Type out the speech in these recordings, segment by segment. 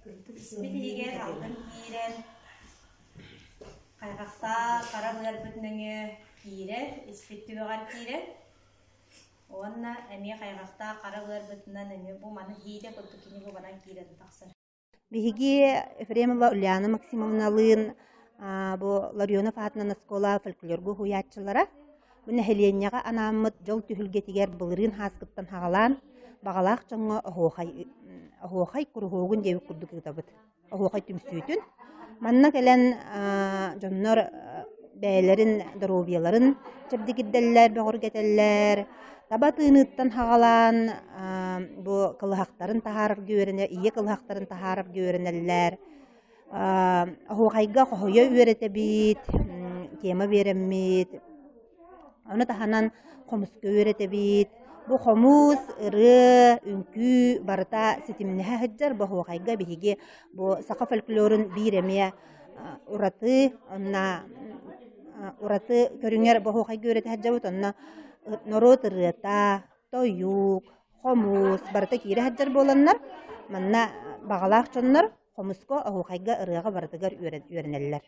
Испит иһигэр алгын киирэн, хайҕахтаах хара быарбыт нөҥүө киирэр, испит түгэҕэр киирэр. Уонна эмиэ хайҕахтаах хара быарбытынан эмиэ бу маны иитэ курдук кини бу банан киирэн тахсар. Биһиги Ефремова Ульяна Максимовналыын бу Ларионов аатынан оскуола фольклорга уһуйааччылара бу нэһилиэнньэҕэ анааммыт дьол түһүлгэтигэр былырыын һааскыттан саҕалаан баҕалаах дьоҥҥо оһуохай оһуохай куруһуогун диэбит курдук ыытабыт. Оһуохай түмсүүтүн. Манна кэлэн дьоннор бэйэлэрин доруобуйаларын чэбдигирдэллэр, бөҕөргөтөллөр, таба тыыныттан саҕалаан бу кылыһахтарын таһаарарга үөрэнэ, ийэ кылыһахтарын таһаарарга үөрэнэллэр. Оһуохайга хоһуйа үөрэтэбит, тема биэрэммит, ону таһынан хомуска үөрэтэбит. Бу хомус, ырыа, үҥкүү барыта ситимнэһэ сылдьар. Бу оһуохайга биһиги бу саха фольклорун биир эмиэ ураты онно ураты көрүҥэр оһуохайга үөрэтэ сылдьабыт онно норуот ырыата, тойук, хомус барыта киирэ сылдьар буоланнар манна баҕалаах дьоннор хомуска, оһуохайга, ырыаҕа барытыгар үөрэнэллэр.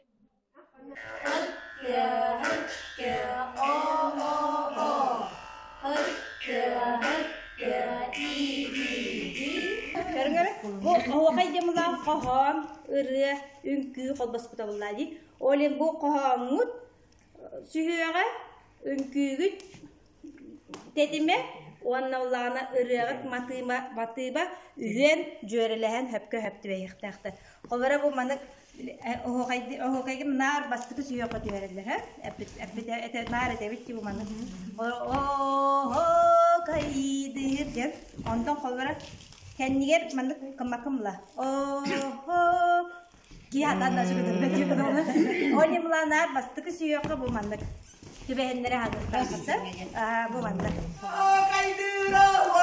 Бу оһуохай диэн хоһоон, ырыа, үҥкүү холбоспута буолла дии. Ол иһин бу хоһооҥҥут сүһүөҕэ, үҥкүүгүт тэтимэ уонна улаана ырыаҕыт матыыма матыыба үһүөн дьүөрэлэһэн хөпкө хөп түбэһиэхтээхтэр. Холобура бу маннык оһуохайга наар бастакы сүһүөххэ түһэрэллэр һэ эппит эппит этэ наар этэбит дии бу маннык оһуохайдыыр диэн онтон холобура кэннигэр маннык кымакымла оһо киһи атан да ол имланаар бастакы сүһүөххэ бу маннык түбэһиннэрэ хатыттаахса бу маннык Оһуохайдыыр.